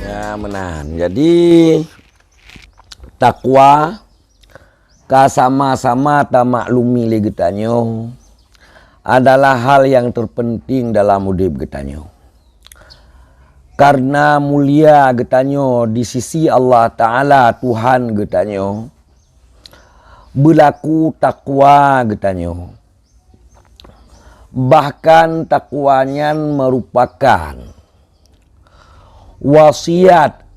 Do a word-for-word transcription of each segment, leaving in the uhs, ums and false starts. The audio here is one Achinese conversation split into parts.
Ya, meunan. Jadi, takwa ka sama-sama tamaklumi lé geutanyoe adalah hal yang terpenting dalam udeb geutanyoe. Karena mulia geutanyoe di sisi Allah Taala, Tuhan geutanyoe, beulaku takwa geutanyoe. Bahkan takwa nyan meurupakan wasiat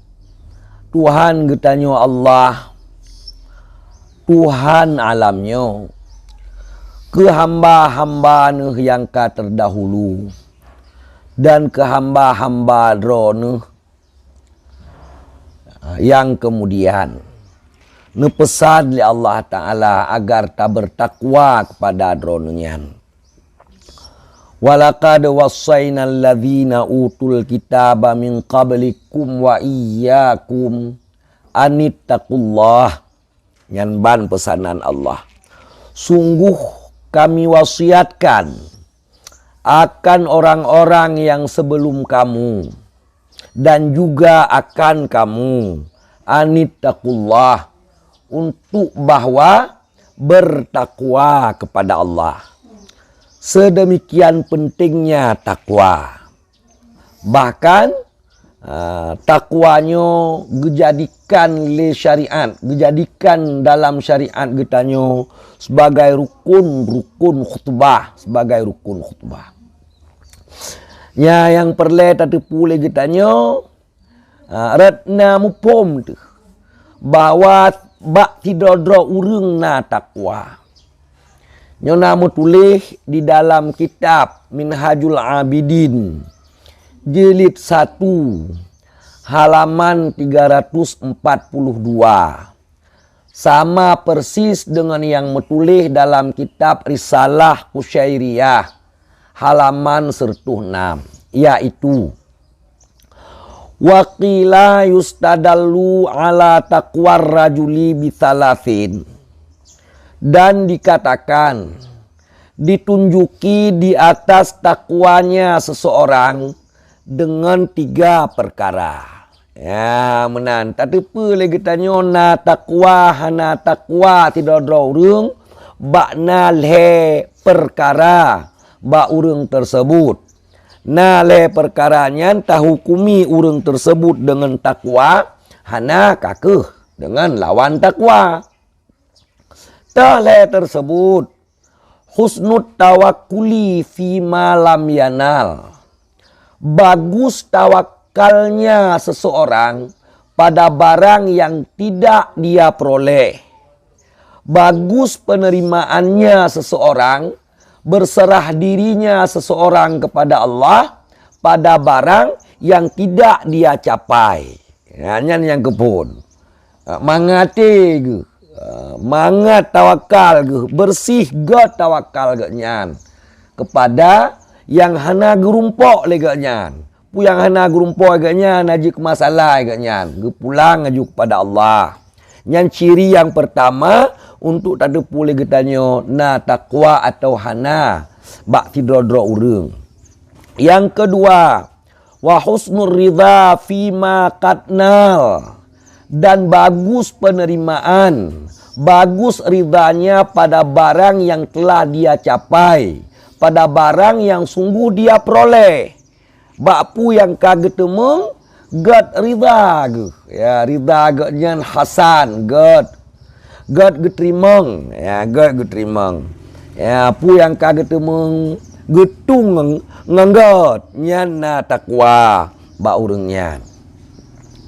Tuhan geutanyoe Allah, Tuhan alam nyoe, keu hamba-hamba Neuh nyang ka terdahulu dan keu hamba-hamba Droeneuh nyang kemudian. Neupeusan lé Allah Taala agar tabertakwa kepada Droeneuh nyan. "Walaqad wassainal ladzina utul kitaba min qablikum wa iyyakum anittaqullah." Nyan ban peusanan Allah. Sungguh Kami wasiatkan akan orang-orang yang sebelum kamu dan juga akan kamu, anittaqullah, untuk bahwa bertakwa kepada Allah. Sedemikian pentingnya takwa. Bahkan, ah, takwa nyoe geujadikan lé syariat, geujadikan dalam syariat geutanyoe sebagai rukun-rukun khutbah, sebagai rukun khutbah. Nya nyang peureulée tateupeue lé geutanyoe, ah, rot na muphom teuh bahwa bak sidroe-droe ureuëng na takwa. Nyoe na meutuléh di dalam kitab Minhajul Abidin, jilid satu, halaman tiga ratus empat puluh dua. Sama persis dengan yang meutuléh dalam kitab Risalah Qusyairiyah, halaman seratus enam, yaitu, "Wa qila yustadallu ala taqwar rajuli bithalathin." Dan dikatakan, ditunjuki di atas takwanya seseorang dengan tiga perkara. Ya, meunan. Tateupeue lé geutanyoe na takwa, hana takwa sidroe-droe ureuëng, bak na lhée perkara bak ureuëng tersebut. Na lhée perkara nyan tahukumi ureuëng tersebut dengan takwa, hana ka kheueh dengan lawan takwa. Teuh lhée tersebut, husnut tawakkuli fima lam yanal. Bagus tawakalnya seseorang pada barang yang tidak dia peroleh. Bagus penerimaannya seseorang, berserah dirinya seseorang kepada Allah pada barang yang tidak dia capai. Ya, nyan nyang keuphon. Ha, mangat até geuh, ha, mangat tawakal geuh, beureuséh göt tawakal geuh nyan keupada nyang hana geurumpok lé geuh nyan. Peue nyang hana geurumpok lé geuh nyan, na jeuet keu masalah geuh nyan, geupulang laju keupada Allah. Nyan ciri nyang peurtama untuk tateupeue lé geutanyoe na takwa atawa hana bak sidroe-droe ureuëng. Nyang keudua, wa husnur ridha fima qad nal, dan bagus penerimaan, bagus ridhanya pada barang yang telah dia capai, pada barang yang sungguh dia peroleh. Bak peue nyang ka geuteumeung, göt ridha geuh. Ya, ridha geuh nyan hasan, göt. Göt geuteurimong, ya, göt geuteurimong. Ya, peue nyang ka geuteumeung geutung ngon, ngon göt, nyan na takwa bak ureuëng nyan.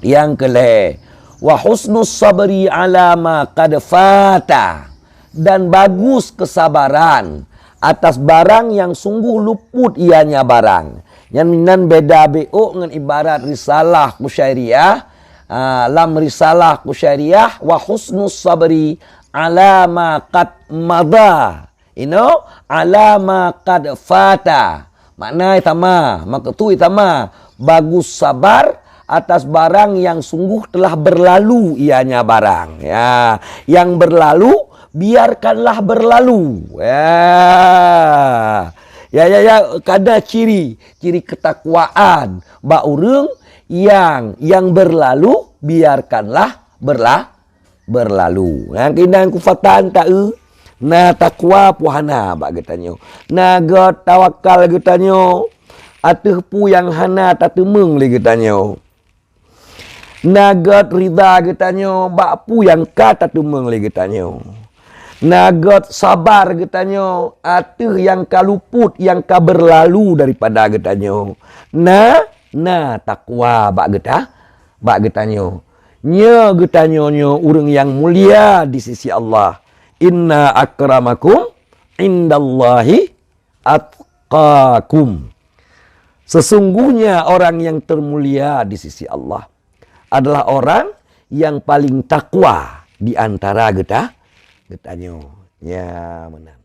Nyang keulhée, wa husnus sabri ala ma qad fata, dan bagus kesabaran atas barang yang sungguh luput ianya barang. Nyan meunan beda bacut ngon ibarat risalah Qusyairiyah. Ah, lam risalah Qusyairiyah, wa husnus sabri ala ma qad madha. Inoe, ala ma qad fata. Makna sama, maksud sama, bagus sabar atas barang yang sungguh telah berlalu ianya barang. Ya, yang berlalu, biarkanlah berlalu. Ya. Ya, ya, ya, kada ciri, ciri ketakwaan bak ureuëng yang, yang berlalu, biarkanlah berla-, berlalu. Nah, keunan kufatan ta-, na takwa pu hana bak geutanyoe. Na göt tawakal geutanyoe ateueh pu nyang hana tateumeung lé geutanyoe. Na göt rida geutanyoe bak pu nyang ka tateumeung lé geutanyoe. Na göt sabar geutanyoe ateueh nyang ka luput, nyang ka berlalu daripada geutanyoe. Na, na takwa bak geuta-, bak geutanyoe. Nyoe geutanyoe nyoe ureuëng nyang mulia di sisi Allah. Inna akramakum indallahi atqakum. Sesungguhnya orang yang termulia di sisi Allah adalah orang yang paling takwa di antara geuta-, geutanyoe. Ya, meunan.